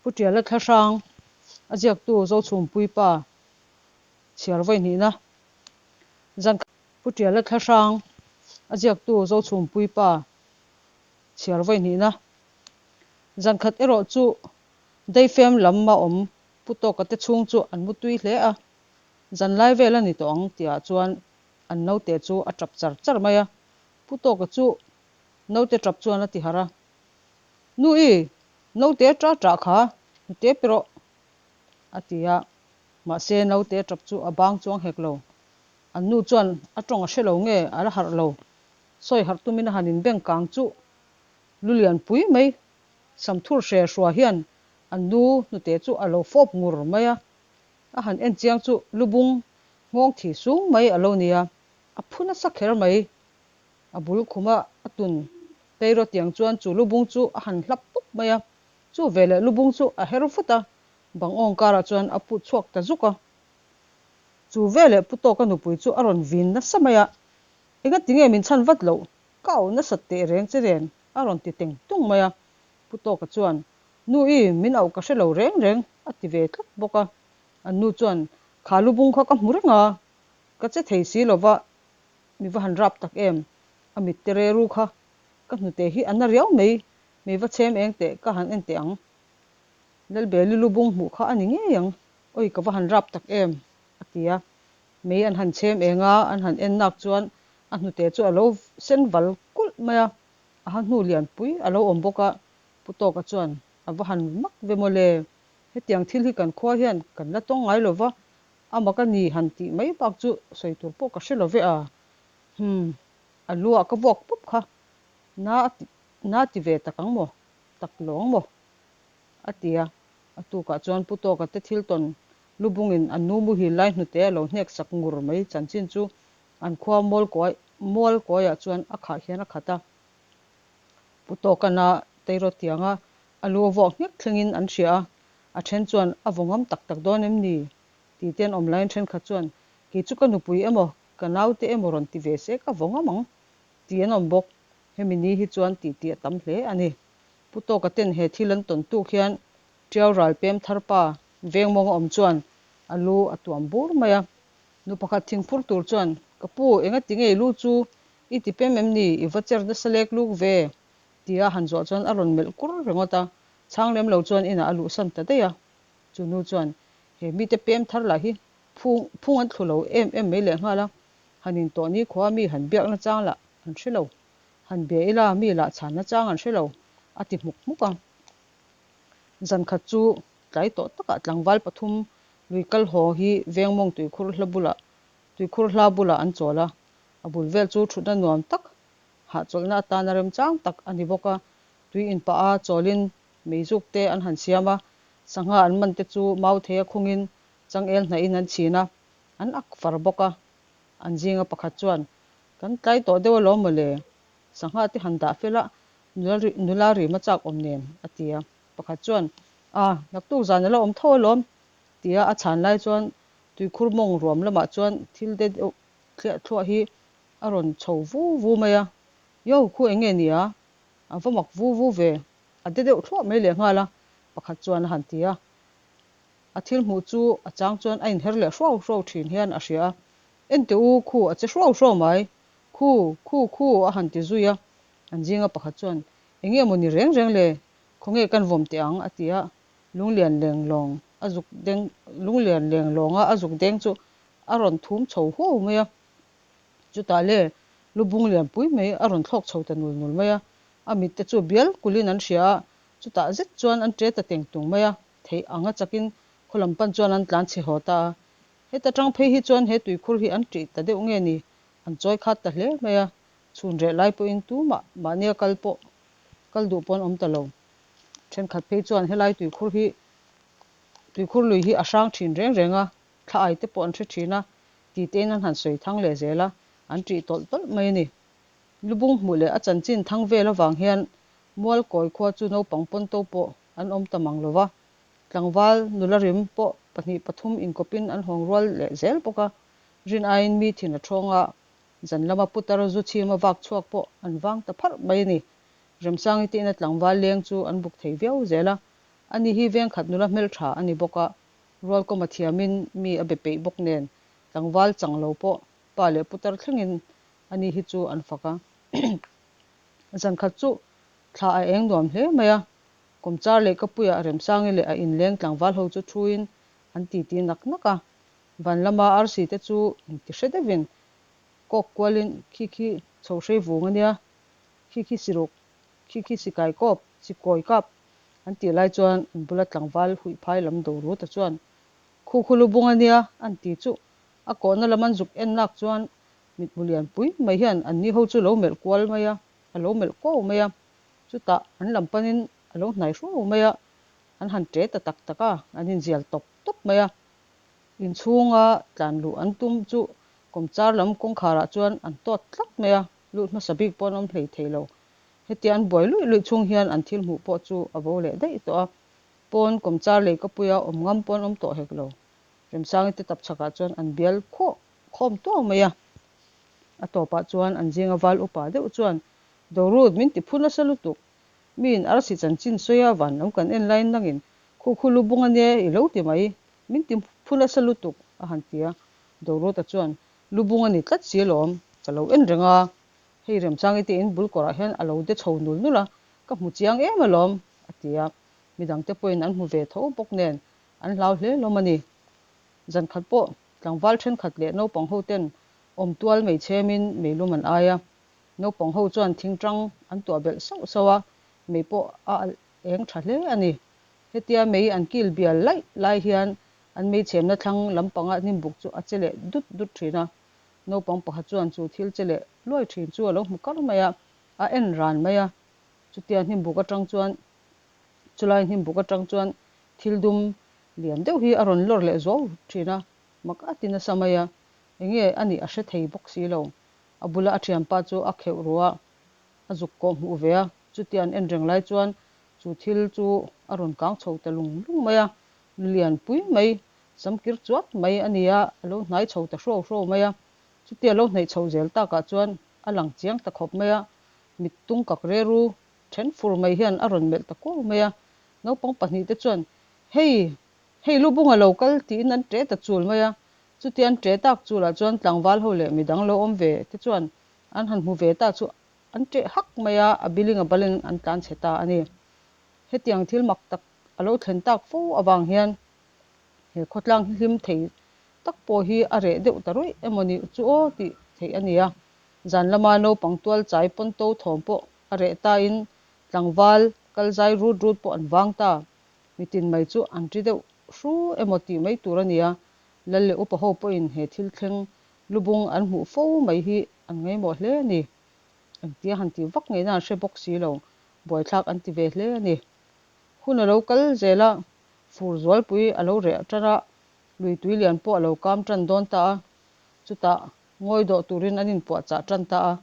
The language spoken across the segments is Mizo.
Pu Tiala Thlahrang, a ziaktu Zochhumpuii pa chhiar vawi hnihna zan Pu Tiala Thlahrang, a ziaktu Zochhumpuii pa chhiar vawi hnihna zan khat erawh chu Daifem lam a awm Pu Tawka te chhung chu an mutui hle a, zanlai vel a ni tawh ang tihah chuan an naute chu a tap char char mai a, Pu Tawka chu naute tap chuan a ti harh a, Nu i, naute ṭa ṭah kha hnute pe rawh, a ti a, mahse naute ṭap chu a bang chuang hek lo. An nu chuan a ṭawng a hre lo nge a la harh lo, sawi harh tumin a han inbeng kang chu lu lian pui mai samthur hre hrua hian an nu hnute chu a lo fawp ngur mai a, a han en chiang chu lubung nghawng thi sung mai a lo ni a, a phu nasa kher mai. A bul khuma a tun Teiro tiang chuan chu lubung chu a han hlap pawp mai a, chu veleh lubung chu a her vut a, bang awng karah chuan a put chhuak ta zuk a. Chu veleh Pu Tawka nupui chu a rawn vin nasa mai a, Enga tinge min chhan vat loh? Ka auh nasat teh reng che nen a rawn ti teng tung mai a. Pu Tawka chuan, Nu i, min auh ka hre lo reng reng a ti ve tlat bawk a. An nu chuan, Kha lubung kha ka hmu reng a, ka che thei si lova Mi va han rap tak em? A mit te re ru kha. Ka hnute hi a na riau mai, mi va chhem eng teh ka han en teh ang. Lalbeli lu bung hmuh kha a ni ngei ang, awi ka va han rap tak em? a ti a. Mei an han chhem eng a, an han en nak chuan a hnute chu a lo sen val kulh mai a, a ha hnu lianpui a lo awm bawk a, Pu Tawka chuan a va han mak ve maw le, hetiang thil hi kan khua hian kan la tawng ngai lo va, A mak a ni han tih mai bak chu sawi tur pawh ka hre lo ve a. Humm, a lu ah ka vuak pup kha. Na a ti, na ti ve tak ang maw? Tak lo ang maw? A ti a. A tukah chuan Pu Tawka te thil tawn lubungin an nu muhil lai hnute a lo hnek sak ngur mai chanchin chu an khua mual kuai, mual kuaiah chuan a khah hian a khat a. Pu Tawka na teirawt tianga a lu a vuak nghek thlengin an hria a, a then chuan a vaw ngam tak tak dawn em ni? Tih te an awm laiin thenkhat chuan, Kei chu ka nupui emaw, ka naute emaw rawn ti ve se ka vaw ngam ang, tih an awm bawk. Hemi ni hi chuan tih tih a tam hle a ni. Pu Tawka ten he thil an tawn tuk hian Tiau ral pem thar pa veng mawnga awm chuan a lu a tuam bur mai a. Nu pakhat thingphur tur chuan, Ka pu, enga ti nge i lu chu i ti pem em ni? I va cher nasa lek luk ve, tia han zawh chuan a rawn melh kur ringawt a. Chhang lem lo chuan inah a luhsan ta daih a. Chu nu chuan, He mite pem thar lah hi phung phung an thlu lo em em mai lehnghal a, han intawh ni khua mi han biak nachang lah an hre lo, han bia ila mi lah chhan nachang an hre lo, a ti hmuk hmuk a. Zan khat chu tlai tawh takah tlangval pathum lui kal haw hi Vengmawng tuikhur hla bulah tuikhur hla bulah an chawl a, a bul vel chu thutna nuam tak hahchawlhna atana remchang tak a ni bawk a, tui inpah a chawlin Meizuk te an han siam a, sangha an man te chu mau theia khungin changel hnahin an chhin a, an ak far bawk a. An zinga pakhat chuan, Kan tlai tawh deuh alawm maw le, sangha te han dah fel a, nula rima chak awm nen, a ti a. Pakhat chuan, A, naktuk zan a la awm tho alawm, tia a chhan lai chuan tuikhur mawng ruam lamah chuan thil de deuh thliah thluah hi a rawn chho vu vu mai a, Yo, khu eng nge ni a? A va mak vu vu ve, A de deuh thluah mai leh nghal a, pakhat chuan a han ti a. A thil hmuh chu a chang chuan a inher leh hruau hruau thin hian a hria a. Ente u, khu a che hruau hruau mai. Khu, khu, khu a han ti zui a. An zinga pakhat chuan, Enge maw ni reng reng le, khawnge kan vawm teh ang? a ti a. Lunglian leng lawng a zuk deng, lunglian leng lawnga a zuk deng chu a rawn thum chho huau mai a. Chutah le, lu bung lianpui mai a rawn thlawk chho ta nul nul mai a. A mit te chu bial kulhin an hria a, chutah zet chuan an ṭe ta teng tung mai a, theih anga chakin khaw lam pan chuan an tlan chhe haw ta a. Heta ṭang phei hi chuan he tuikhur hi an ṭih ta deuh nge ni, an chawi khat ta hle mai a, chhun reh lai pawhin tumah mahnia kal pawh kal duh pawh an awm ta lo. Ṭhenkhat phei chuan helai tuikhur hi tuikhur lui hi a hrang ṭhin reng reng a, thla ai te pawh an hre ṭhin a, titein an han sawi thang leh zel a, an ṭih tawlh tawlh mai a ni. Lubung hmuh leh a chanchin thang vel avang hian Mualkawi khua chu naupang pawnto pawh an awm ta mang lova, tlangval nula rim pawh pahnih pathum inkawpin an hawng rual leh zel bawk a, rin aiin mi thin a thawng a, zan lama putar zu chhima vak chhuak pawh an vang ta pharh mai a ni. Remsangi te ina tlangval leng chu an buk thei viau zel a. Ani hi vengkhat nula hmeltha a ni bawk a, Rualkawma thiamin mi a be peih bawk nen tlangval chang lo pawh pa leh putar thlengin ani hi chu an fak a. Zankhat chu thla a eng nuam hle mai a, Kawmchar leh Kapuia Remsangi leh a inleng tlangval ho chu thuin an titi nak nak a. Van lama arsi te chu inti hre deuhin kawk kualin khi khi chho hrei vung a nia, khi khi siruk, khi khi sikai kawp, sikawi kap an tih lai chuan an bula tlangval huih phai lam do rut a chuan Khu khu lu bung a nia an ti chu a kawhna lam an zuk en lak chuan mitmu lian pui mai hian an ni ho chu lo melh kual mai a, a lo melh kuau mai a, chutah an lam panin a lo hnai hruau mai a, an han ṭe ta tak tak a, an inzial tawp tawp mai a. Inchhunga tlan luh an tum chu kawmchar lam kawngkharah chuan an tawt tlat mai a, lut hmasa bik pawh an awm hlei thei lo. Hetia an buai luih luih chhung hian an thil hmuh pawh chu a bo leh daih tawh a, pawn kawmchar lei ka puia awm ngam pawh an awm tawh hek lo. Remsangi te tap chhakah chuan an bial khuah khawm tuau mai a. A tawpah chuan an zinga val upa deuh chuan, Dorut, min ti phu nasa lutuk. Miin arsi chanchin sawi a van lam kan en laiin nangin khu khu lu bung a nia i lo ti mai, min ti phu nasa lutuk, a han ti a. Doruta chuan, Lu bung a ni tlat si alawm, ka lo en reng a, hei Remchangi te in bul kawrah hian a lo de chho nul nul a, ka hmu chiang em alawm, a ti a. Midangte pawhin an hmu ve tho bawk nen an hlau hle hlawm a ni. Zankhat pawh tlangval thenkhat leh naupang ho ten awm tual mei chhemin meilum an ai a. Naupang ho chuan thingtang an tuah belh sauh sauh a, mei pawh a alh eng tha hle a ni. Hetia mei an kil bial laih lai hian an mei chhemna thlang lampanga hnimbuk chu a che leh dut dut thin a. Naupang pakhat chuan chu thil che leh luai thin chu a lo hmu kar mai a, a en ran mai a. Chutia hnimbuk atang chuan chulai hnimbuk atang chuan thil dum lian deuh hi a rawn lawr leh zuau thin a, mak a ti nasa mai a. Enge a nih a hre thei bawk si lo. A bula a thianpa chu a kheuh ru a, a zuk kawh hmuh ve a, chutia an en reng lai chuan chu thil chu a rawn kang chho ta lung lung mai a, lu lian pui mai, sam kir chuat mai a ni a, a lo hnai chho ta hruau hruau mai a, chutia lo hnaih chho zel takah chuan a lang chiang ta khawp mai a, mit tung kak re ru then fur mai hian a rawn melh ta kuau mai a, naupang pahnihte chuan Hei! Hei lu bunga lo kal tiin an ṭe ta chul mai a, chutia an ṭe tak chulah chuan tlangval ho leh midang lo awm ve te chuan an han hmu ve ta chu an ṭeh hak mai a, a biling a balin an tlan chhe ta a ni. Hetiang thil mak tak a lo thlen tak fo avang hian he khawtlang hi hlim thei tak pawh hi a reh deuh ta ruih emaw ni chu aw tih theih a ni a, zan lama naupang tual chai pawnto thawm pawh a reh tain tlangval kal zai rut rut pawh an vang ta. Mitin mai chu an ṭi deuh hru emaw tih mai tur a nia, Lal leh upa ho pawhin he thil thleng lubung an hmuh fo mai hi an ngaimawh hle a ni. Engtia han tih vak ngeina an hre bawk si lo, buaithlak an ti ve hle a ni. Hun a lo kal zel a, fur zualpui a lo reh ṭan a, lui tui lian pawh a lo kam ṭan dawn ta a, chutah ngawi dawh turin an inpuahchah ṭan ta a,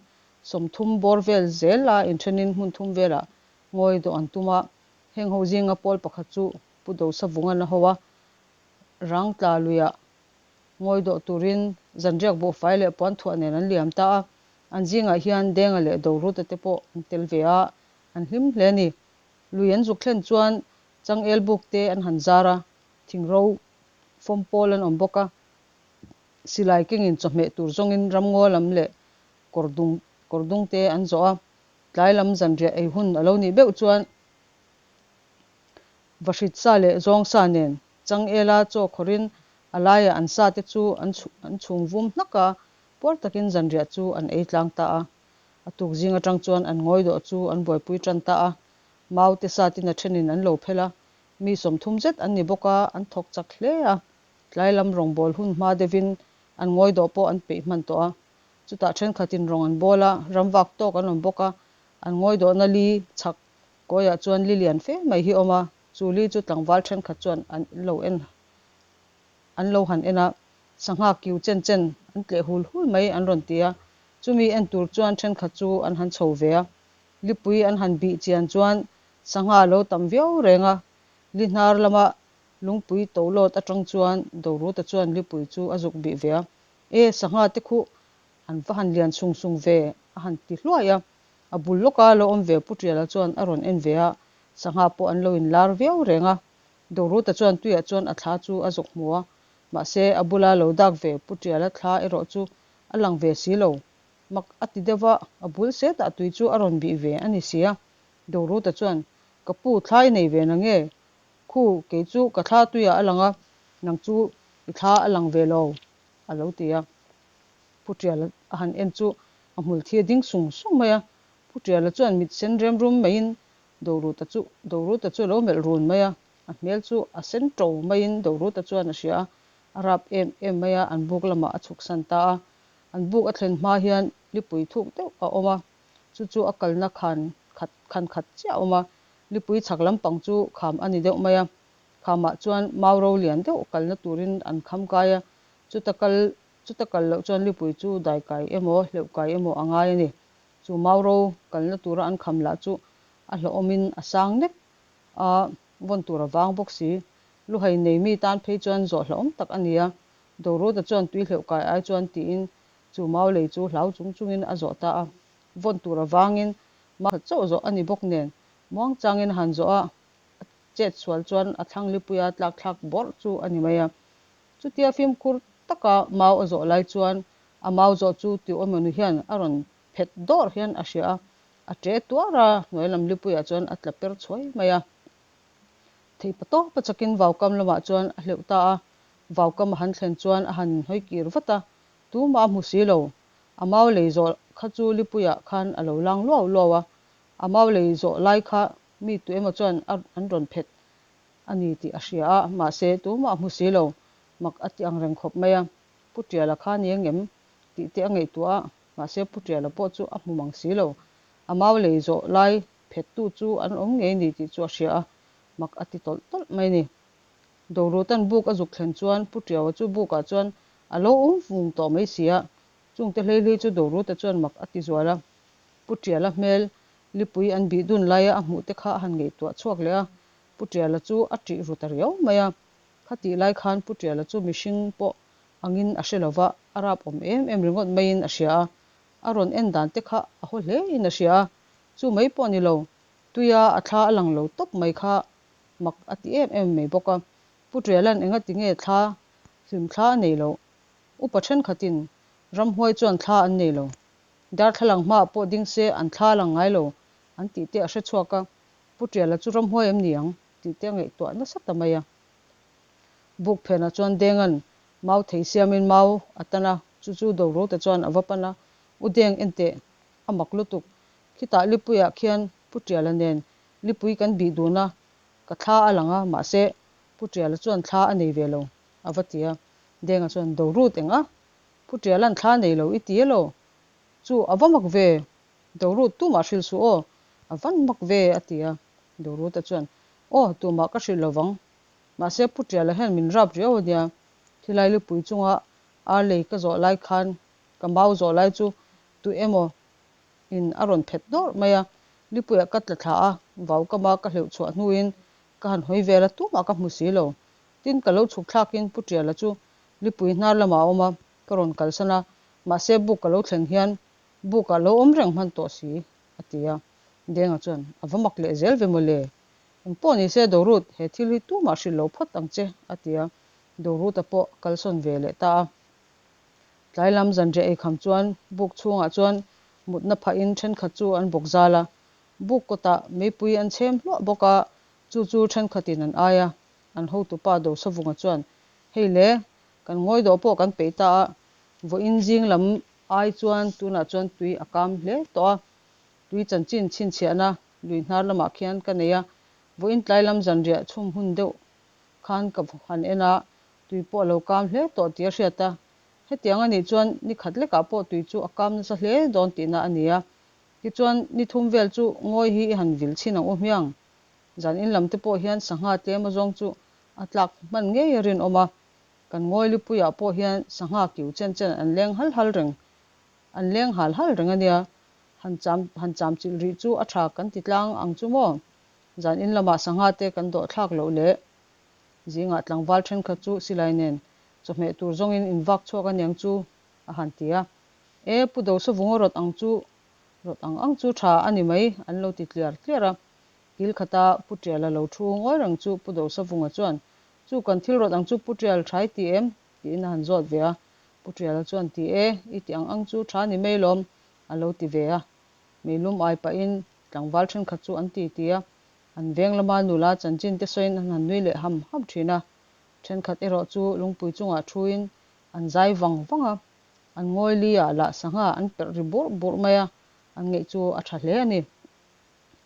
30 bawr vel zel a inṭhenin hmun thum velah ngawi dawh an tum a, Heng ho zinga pawl pakhat chu Pu Dosa Vungan a ho a, rang tla luiah ngawi dawh turin zanriak buhfai leh puanthuah nen an liam ta a, an zingah hian Denga leh Doruta te pawh an tel ve a, an hlim hle a ni. Lui an zuk thlen chuan changel buk te an han zar a, thingro fawm pawl an awm bawk a, silai kengin chawhmeh tur zawngin ramngaw lam leh kawr dung kawr dung te an zawh a, Tlai lam zanriah ei hun a lo nih beuh chuan Vahrit sa leh zawng sa nen Changela chaw khawrin a laiah an sa te chu an an chhung vum hnak a, puar takin zanriah chu an ei tlang ta a. A tuk zing atang chuan an ngawi dawh chu an buaipui tan ta a, mau te sa tin a thenin an lo phel a, mi 30 zet an ni bawk a, an thawk chak hle a. Tlai lam rawngbâwl hun hma deuhin an ngawi dawh pawh an peih hman tawh a, Chutah thenkhatin rawng an bawl a, ramvak tawk an awm bawk a, an ngawi dawhna li chhak kawiah chuan li lian fe mai hi a awm a, chu li chu tlangval thenkhat chuan an lo en an lo han en a, sangha kiu chen chen an tleh hul hul mai an rawn ti a, chumi en tur chuan thenkhat chu an han chho ve a, lipui an han bih chian chuan sangha a lo tam viau reng a, li hnar lama lungpui tolawt atang chuan Doruta chuan lipui chu a zuk bih ve a. E, sangha te khuh an va han lian sung sung ve, a han ti hluai a. A bul lawka lo awm ve Pu Tiala chuan a rawn en ve a, Sangha pawh an lo inlar viau reng a. Doruta chuan tuiah chuan a thla chu a zuk hmu a, mahse a bula lo dak ve Pu Tiala thla erawh chu a lang ve si lo. Mak a ti deuh va, a bul setah tui chu a rawn bih ve a ni si a. Doruta chuan, Ka pu, thla i nei ve na nge? Khu, kei chu ka thla tuiah a lang a, nang chu i thla a lang ve lo, a lo ti a. Pu Tiala a han en chu a hmul thi a ding sung sung mai a. Pu Tiala chuan mit sen rem rum maiin Doruta chu Doruta chu a lo melh run mai a, a hmel chu a sen to maiin Doruta chuan a hria a, a rap em em mai a, an buk lamah a chhuk san ta a. An buk a thlen hma hian lipui thuk deuh a awm a, chu chu a kalna khan khat khan khat chiah a awm a, lipui chhak lampang chu kham a ni deuh mai a, khamah chuan mau ro lian deuh kalna turin an kham kai a, chuta kal chuta kal loh chuan lipui chu daikai emaw hleuhkai emaw a ngai a ni. Chu mau ro kalna tura an kham lah chu a hlauhawmin a sang nek a, vawn tur a vang bawk si. Luhai nei mi tan phei chuan zawh hlauhawm tak a ni a, Doruta chuan tui hleuh kai ai chuan tiin chu mau lei chu hlau chung chungin a zawh ta a. Vawn tur a vangin mau khat chauh zawh a ni bawk nen muang changin a han zawh a, a chet sual chuan a thlang lipuia tlak thlak bawrh chu a ni mai a. Chutia fimkhur taka mau a zawh lai chuan a mau zawh chu Tiuamanu hian a rawn phet dawrh hian a hria a, a ṭe tuar a, hnuai lam lipuiah chuan a tla per chhuai mai a. Theihpa tawpa chakin vaukam lamah chuan a hleuh ta a, vaukam a han thlen chuan a han hawi kir vat a, tumah a hmu si lo. A mau lei zawh kha chu lipuiah khan a lo lang luau luau a, a mau lei zawh lai kha mi tu emaw chuan a an rawn phet a ni tih a hria a, mahse tumah a hmu si lo, mak a ti ang reng khawp mai a. Pu Tiala kha ni ang em? tih te a ngaihtuah a, mahse Pu Tiala pawh chu a hmu mang si lo. A mau lei zawh lai phettu chu an awm ngei ni tih chu a hria a, mak a ti tawlh tawlh mai a ni. Dorutan buk a zuk thlen chuan Pu Tiaua chu bukah chuan a lo awm vung tawh mai si a, chungte hlei hlei chu Doruta chuan mak a ti zual a. Pu Tiala hmel lipui an bih dun laia a hmuh te kha a han ngaihtuah chhuak leh a, Pu Tiala chu a ṭih ru ta riau mai a. Khatih lai khan Pu Tiala chu mihring pawh angin a hre lo va, a rap awm em em ringawt maiin a hria a, a rawn en dan te kha a haw hle in a hria a, chu mai pawh ni lo, tuia a thla a lang lo tawp mai kha mak a ti em em mai bawk a. Pu Tiala'n engati nge thla hlim thla a nei loh? Upa thenkhatin ramhuai chuan thla an nei lo, darthlalang hmaah pawh ding se an thla a lang ngai lo an tih te a hre chhuak a, Pu Tiala chu ramhuai em ni ang tih te a ngaihtuah nasa ta mai a. Buk phenah chuan Denga'n mau thei siamin mau a tan a, chu chu Dorota chuan a va pan a, U Deng enteh, a mak lutuk. Khitah Lipuiah khian Pu Tiala nen Lipui kan bih dun a, ka thla a lang a, mahse Pu Tiala chuan thla a nei ve lo, a va ti a. Denga chuan, Dorut eng a? Pu Tiala'n thla nei lo i ti elaw? Chu a va mak ve! Dorut tumah hrilh suh aw, a van mak ve, a ti a. Doruta chuan, Aw, tumah ka hrilh lo vang. Mahse, Pu Tiala hian min rap riau a nia. Thilai lipui chunga ar lei ka zawh lai khan ka mau zawh lai chu tu emaw in a rawn phet dawrh mai a. Lipuiah ka tla thla a, vau kama ka hleuh chhuah hnuin ka han hawi vel a, tumah ka hmu si lo. Tin, ka lo chhuk thlakin Pu Tiala chu lipui hnar lamah a awm a, ka rawn kalsan a, mahse buk ka lo thlen hian bukah lo awm reng hman tawh si, a ti a. Denga chuan, A va mak leh zel ve maw le? Engpawh ni se Dorut, he thil hi tumah hrilh lo phawt ang che, a ti a. Doruta pawh a kalsawn ve leh ta a. Tlai lam zanriah eikham chuan buk chhungah chuan mutna phahin thenkhat chu an bawk zal a. Buk kawtah meipui an chhem hluah bawk a, chu chu thenkhatin an ai a. An hotupa Dosavunga chuan, Hei le, kan ngawi dawh pawh kan peih ta a, vawiin zing lam ai chuan tunah chuan tui a kam hle tawh a, tui chanchin chhinchhiahna lui hnar lamah khian ka nei a, vawiin tlai lam zanriah chhum hun deuh khan ka han en a, tui pawh a lo kam hle tawh tih a hriat a. Hetiang a nih chuan ni khat lekah pawh tui chu a kam nasa hle dawn tihna a ni a. Tichuan, ni thum vel chu ngawi hi i han vil chhin ang u hmiang. Zan in lam te pawh hian sangha tlem azawng chu a tlak hman ngei a rinawm a. Kan ngawi lipuiah pawh hian sangha kiu chen chen an leng hal hal reng, an leng hal hal reng a nia. Han cham han cham chilh rih chu a tha kan ti tlang ang chu maw? Zan in lamah sangha te kan dawh thlak loh leh zingah tlangval thenkhat chu silai nen chawhmeh tur zawngin in vak chhuak a niang chu a han ti a. E Pu Dosavunga rawt ang chu rawt ang ang chu tha a ni mai an lo ti tliar tliar a. Kil khata Pu Tiala lo thu ngawi reng chu Pu Dosavunga chuan, Chu kan thil rawt ang chu Pu Tial tha i ti em? tiin a han zawt ve a. Pu Tiala chuan, Ti e, i tih ang ang chu tha ni mai lawm, a lo ti ve a. Meilum ai pahin tlangval thenkhat chu an ti ti a, an veng lama nula chanchin te sawiin an han nui leh ham ham thin a. Thenkhat erawh chu lungpui chungah thuin an zai vang vang a, an ngawi li ah lah sangha an perh ri burh burh mai a, an ngeih chu a tha hle a ni.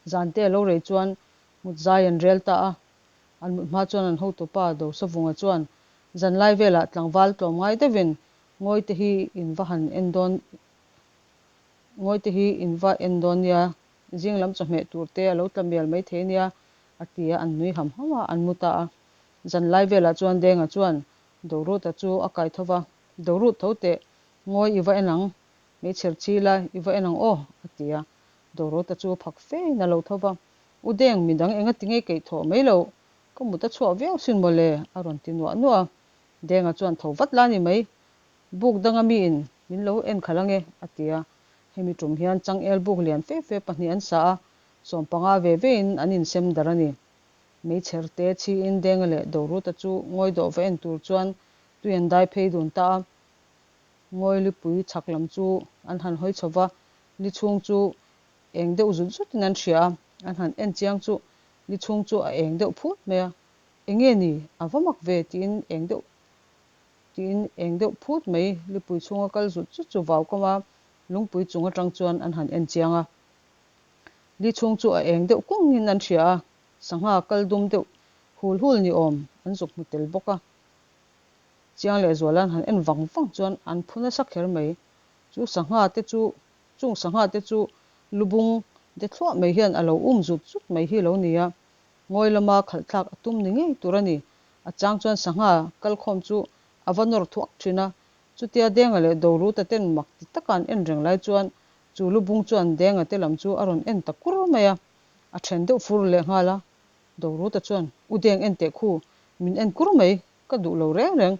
Zan te a lo rei chuan mut zai an rel ta a, an mut hma chuan an hotupa Dosavunga chuan zanlai velah tlangval tlawm ngai deuhin ngawi te hi in va han en dawn ngawi te hi in va en dawn nia, zing lam chawhmeh tur te a lo tla mial mai thei nia a ti a, an nui ham ham a, an mu ta a. Zanlai velah chuan Denga chuan Doruta chu a kai tho va, Dorut tho teh, ngawi i va en ang, hmeichher chi la i va en ang aw, a ti a. Dorota chu phak fe in a lo tho va, U Deng, midang enga ti ngei keih thawh mai loh, ka mut a chhuah viau sin maw le, a rawn ti nuah nuah a. Denga chuan tho vat la ni mai, buk danga miin min lo en khalh ange, a ti a. Hemi tum hian changel buk lian fe fe pahnih an sa a, 15 ve vein an insem darh a ni. Meichher te chhiin Denga leh Doruta chu ngawi dawh va en tur chuan tui an dai phei dun ta a. Ngawi lipui chhak lam chu an han hawi chho va, li chhung chu eng deuh zut zutin an hria a, an han en chiang chu li chhung chu a eng deuh phut mai a, Enge ni, a va mak ve tiin eng deuh tiin eng deuh phut mai lipui chhunga kal zut zut chu vau kawm a, lungpui chung atang chuan an han en chiang a. Li chhung chu a eng deuh kungin an hria a, sangha kal dum deuh hul hul ni awm an zuk hmu tel bawk a. Chiang leh Zuala'n han en vang vang chuan an phu nasa kher mai. Chu sangha te chu, chung sangha te chu lubung de thluah mai hian a lo um zut zut mai hi lo ni a. Ngawi lama khalh thlak a tum ni ngei tur a ni. A chang chuan sangha kalkhawm chu a va nawr thuak thin a. Chutia Denga leh Doruta ten mak ti taka an en reng lai chuan chu lubung chuan Denga te lam chu a rawn en ta kur mai a. A then deuh fur leh nghal a. Doruta chuan, U Deng en teh khu, min en kur mai, ka duh lo reng reng,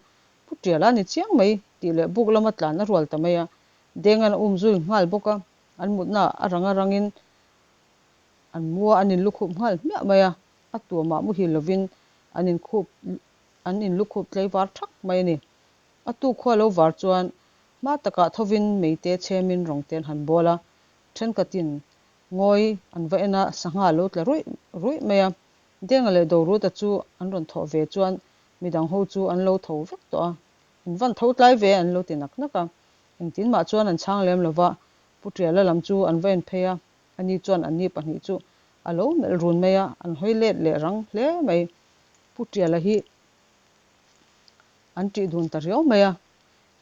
Pu Tiala ni chiang mai tih leh buk lama tlan a rual ta mai a. Denga'n a um zui nghal bawk a, an mutna a rang a rangin an mu a, an inlukhup nghal hmiah mai a, a tuamah muhil lovin an inkhup an inlukhup tlei var thak mai a ni. A tuk khua lo var chuan hma takah thovin meite chhemin rawng te an han bawl a, thenkhatin Ngawi an va en a, sangha a lo tla ruih ruih mai a. Denga leh Doruta chu an rawn thawh ve chuan midang ho chu an lo tho vek tawh a. In van tho tlai ve an lo ti nak nak a. Engtin mah chuan an chhang lem lo va, Pu Tiala lam chu an va en phei a, ani chuan anni pahnih chu a lo melh run mai a, an hawi let leh rang hle mai. Pu Tiala hi an tih dun ta riau mai a,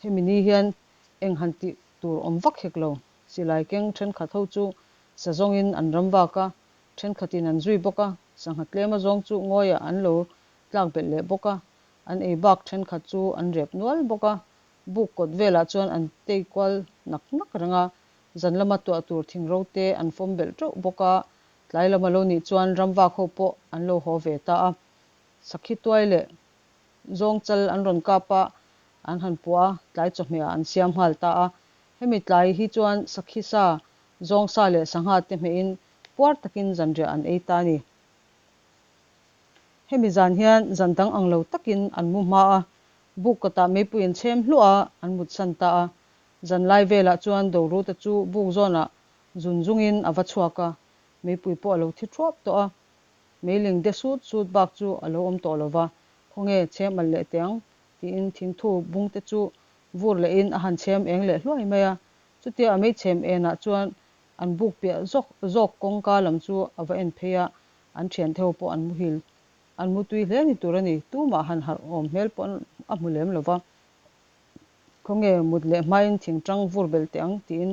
hemi ni hian eng han tih tur awm vak hek lo. Silai keng thenkhat ho chu sa zawngin an ram vak a, thenkhatin an zui bawk a, sangha tlem azawng chu ngawiah an lo tlak belh leh bawk a, an ei bak thenkhat chu an rep nual bawk a, buk kawt velah chuan an tei kual nak nak reng a, zan lama tuah tur thing ro te an fawm belh teuh bawk a, tlai lama lo nih chuan ram vak ho pawh an lo haw ve ta a, sakhi tuai leh zawng chal an rawn kap a, an han puah a, tlai chawhmeh ah an siam nghal ta a. Hemi tlai hi chuan sakhi sa, zawng sa leh sangha te hmehin puar takin zanriah an ei ta a ni. Hemi zan hian zan dang ang lo takin an mu hma a, buk kawtah meipui an chhem hluah a, an mutsan ta a. Zan lai velah chuan Doruta chu buk zawnah zun zungin a va chhuak a, meipui pawh a lo thi thuap tawh a. Meiling de sut sut bak chu a lo awm tawh lo va, khawnge chhem alh leh teh ang tiin thingthu bung te chu vur lehin a han chhem eng leh hluai mai a. Chutia a meichhem enah chuan an buk piah zawk zawk kawngka lam chu a va en phei a, an thiante ho pawh an muhil an mutui hle ni tur a ni. Tumah han harh awm hmel pawh a hmu lem lo va. Khawnge mut leh hmain thingtang vur belh teh ang tiin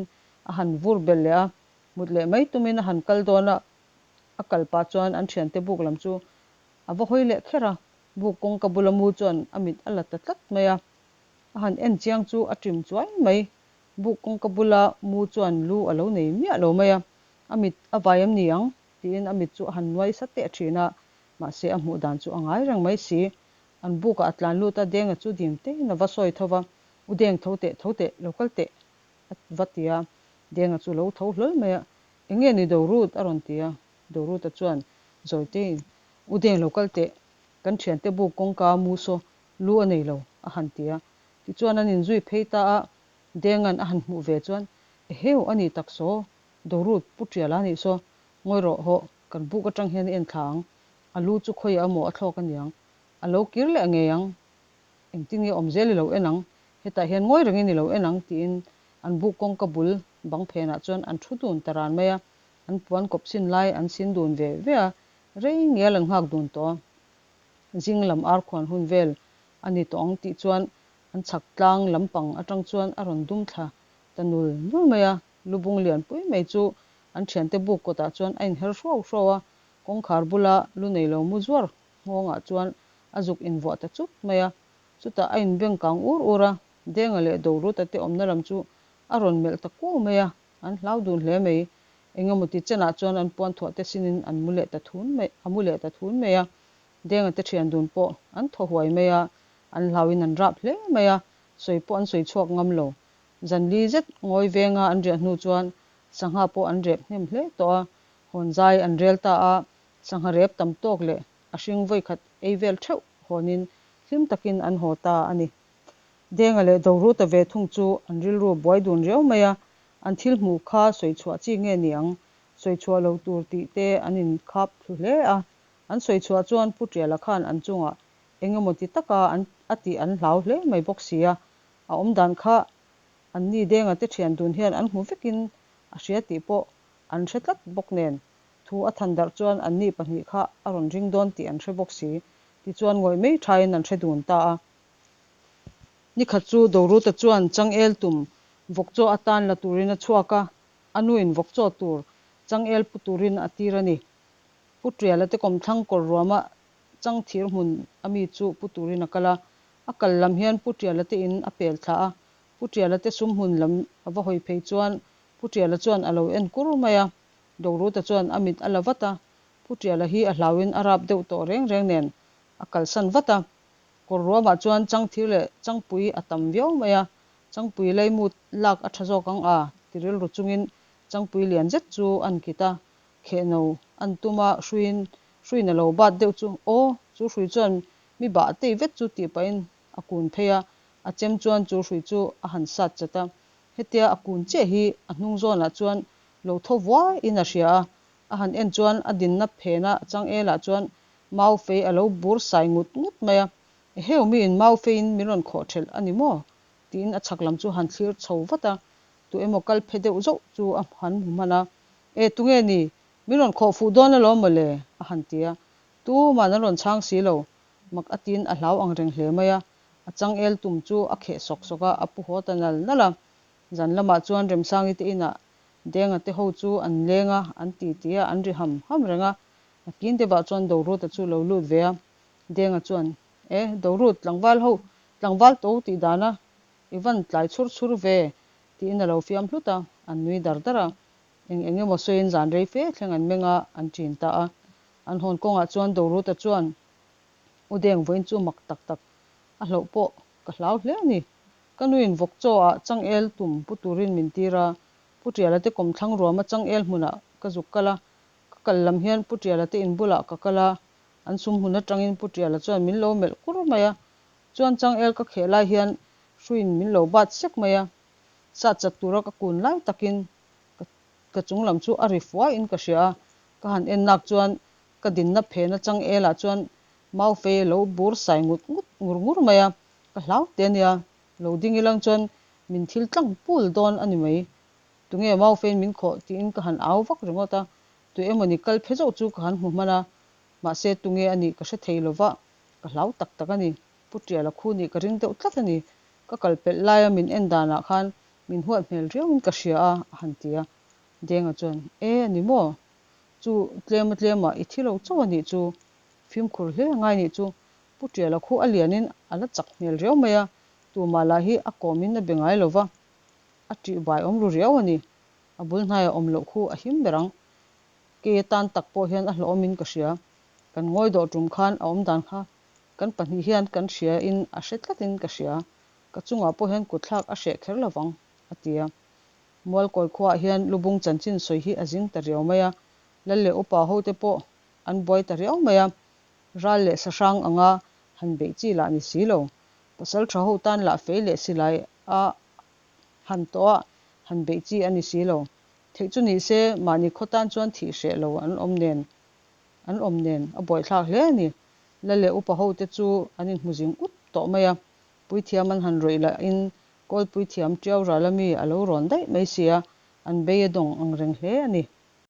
a han vur belh leh a, mut leh mai tumin a han kal dawn a, a kal pah chuan an thiante buk lam chu a va hawi leh kher a. Buk kawngka bula mu chuan a mit a la ta tlat mai a, a han en chiang chu a ṭim chuai mai. Buk kawngka bula mu chuan lu a lo nei miah lo mai a, a mit a vai em ni ang tiin a mit chu a han nuai sa teh ṭhin a, mahse a hmuh dan chu a ngai reng mai si. An bukah a tlan lut a, Denga chu dim tein a va sawi tho va, U Deng tho teh, tho teh, lo kal teh a va ti a. Denga chu lo tho hlawl mai a, Eng nge ni Dorut? a rawn ti a. Doruta chuan, Zawitein, U Deng lo kal teh, kan thiante buk kawngka mu saw lu a nei lo, a han ti a. Tichuan an inzui phei ta a, Denga'n a han hmuh ve chuan, Eheu, a ni tak saw, Dorut, Pu Tiala a nih saw, ngawi rawh, hawh, kan buk atang hian i en thla ang, a lu chu khawiah emaw a thlawk a niang, a lo kir leh ngei ang, engtin nge awm zel i lo en ang, hetah hian ngawi rengin i lo en ang, tiin an buk kawngka bul bang phenah chuan an thu dun ta ran mai a, an puan kawp sin lai an sin dun ve ve a, rei ngial an nghak dun tawh a. Zing lam ar khuan hun vel a ni tawh ang tih chuan an chhak tlang lampang atang chuan a rawn dum thla ta nul nul mai a, lubung lianpui mai chu an thiante buk kawtah chuan a inher hruau hruau a, kawngkhar bula lu nei lo mu zuar nghawngah chuan a zuk invuah ta chut mai a, chutah a inbeng kang ur ur a, Denga leh Doruta te awmna lam chu a rawn melh ta kuau mai a, an hlau dun hle mai. Engemaw ti chenah chuan an puan thuah te sinin an mu leh ta thun mai, a mu leh ta thun mai a, Denga te thian dun pawh an thaw huai mai a, an hlauin an rap hle mai a, sawi pawh an sawi chhuak ngam lo. Zanli zet ngawi venga an riah hnu chuan sangha pawh an rep hnem hle tawh a, hawn zai an rel ta a, sangha rep tam tawk leh a hring vawikhat ei vel theuh hawnin hlim takin an haw ta a ni. Denga leh Doruta ve thung chu an rilru buai dun riau mai a, an thil hmuh kha sawi chhuah chi nge ni ang, sawi chhuah lo tur tih te an inkhap thlu hle a, an sawi chhuah chuan Pu Tiala khan an chungah eng emaw ti taka an a tih an hlau hle mai bawk si a, a awm dan kha anni Denga te thian dun hian an hmu vekin a hria tih pawh an hre tlat bawk nen thu a than darh chuan anni pahnih kha a rawn ring dawn tih an hre bawk si, tichuan ngawih mai thain an hre dun ta a. Nikhat chu Doruta chuan changel tum vawkchaw atan la turin a chhuak a, a nuin vawkchaw tur changel pu turin a tir a ni. Pu Tiala te kawmthlang kawr ruama chang thir hmun a mi chu pu turin a kal a, a kal lam hian Pu Tiala te in a pel thla a, Pu Tiala te sum hmun lam a va hawi phei chuan Pu Tiala chuan a lo en kur mai a, Doruta chuan a mit a la vat a, Pu Tiala hi a hlauin a rap deuh tawh reng reng nen a kalsan vat a, kawr ruamah chuan changthir leh changpui a tam viau mai a, changpui leimut lak a tha zawk ang a ti rilru chungin changpui lian zet chu an kit a, khehno an tum a, hruiin hruiin a lo bat deuh chu aw chu hrui chuan mi bah tei vet chu tih pahin a kun phei a, a chem chuan chu hrui chu a han sat chat a, hetia a kun chiah hi a hnung zawnah chuan lo thaw vuaiin a hria a, a han en chuan a dinna phena changel ah chuan mau fei a lo bur sai ngut ngut mai a, Eheu miin mau feiin min rawn khawh thelh a ni maw? tiin a chhak lam chu han thlir chho vat a, tu emaw kal phe deuh zauh chu a han hmu hman a, E tunge ni? Min rawn khawh fuh dawn alawm maw le? a han ti a, tuman an rawn chhang si lo, mak a tiin a hlau ang reng hle mai a, a changel tum chu a kheh sawk sawk a, a pu haw ta nal nal a. Zan lamah chuan Remsangi te inah Denga te ho chu an leng a, an ti ti a, an ri ham ham reng a. Nakin deuhah chuan Doruta chu lo lut ve a, Denga chuan, E, Dorut, tlangval ho, tlangval to tih dana i van tlai chhur chhur ve, tiin a lo fiam hlut a, an nui dar dar a. Eng eng emaw sawiin zan rei fe thleng an meng a, an ṭin ta a. An hawn kawngah chuan Doruta chuan, U Deng vawiin chu mak tak tak a hlauh pawh ka hlau hle a ni. Ka nuin vawk chaw ah changel tum pu turin min tir a, Pu Tiala te kawmthlang ruama changel hmunah ka zuk kal a, ka kal lam hian Pu Tiala te in bulah ka kal a, an sum hmun atangin Pu Tiala chuan min lo melh kur mai a, chuan changel ka kheh lai hian hruiin min lo bat sek mai a, sat chat tura ka kun lai takin ka ka chung lam chu a ri fuaiin ka hria a, ka han en nak chuan ka dinna phena changel ah chuan mau fei a lo bur sai ngut ngut ngur ngur mai a, Ka hlau te ania, lo ding ilang chuan min thil tlang pul dawn a ni mai. Tunge mau fein min khawh tiin ka han au vak ringawt a, tu emawni kal phe zawk chu ka han hmu hman a, mahse tunge a nih ka hre thei lova, ka hlau tak tak a ni. Pu Tiala khu nih ka ring deuh tlat a ni. Ka kal pelh laia min en danah khan min huat hmel riauin ka hria a, a han ti a. Denga chuan, E, a ni maw? Chu tlema tlema i thi lo chauh a nih chu. Fimkhur hle a ngai nih chu. Pu Tiala khu a lianin a la chak hmel riau mai a, tumah lah hi a kawmin a be ngai lo va, a ṭih bai awm ru riau a ni. A bul hnaiah awm loh khu a him ber ang. Kei atan tak pawh hian a hlawhawmin ka hria. Kan ngawi dawh tum khan a awm dan kha kan pahnih hian kan hria in a hre tlatin ka hria. Ka chungah pawh hian kutthlak a hreh kher lo vang, a ti a. Mualkawi khuaah hian lubung chanchin sawi hi a zing ta riau mai a, Lal leh upa hote pawh. an buai ta riau mai a, ral leh sahrang anga han beih chi lah ni si lo. Pasal tha ho tan lah fei leh silai a han tawh a, han beih chi a ni si lo. Theih chu ni se, mahni khaw tan chuan thih hreh lo an awm nen an awm nen a buaithlak hle a ni. Lal leh upa ho te chu an inhmu zing up tawh mai a, puithiam an han rawih lahin Kawlpuithiam Tiau Rala mi a lo rawn daih mai si a, an bei a dawng ang reng hle a ni.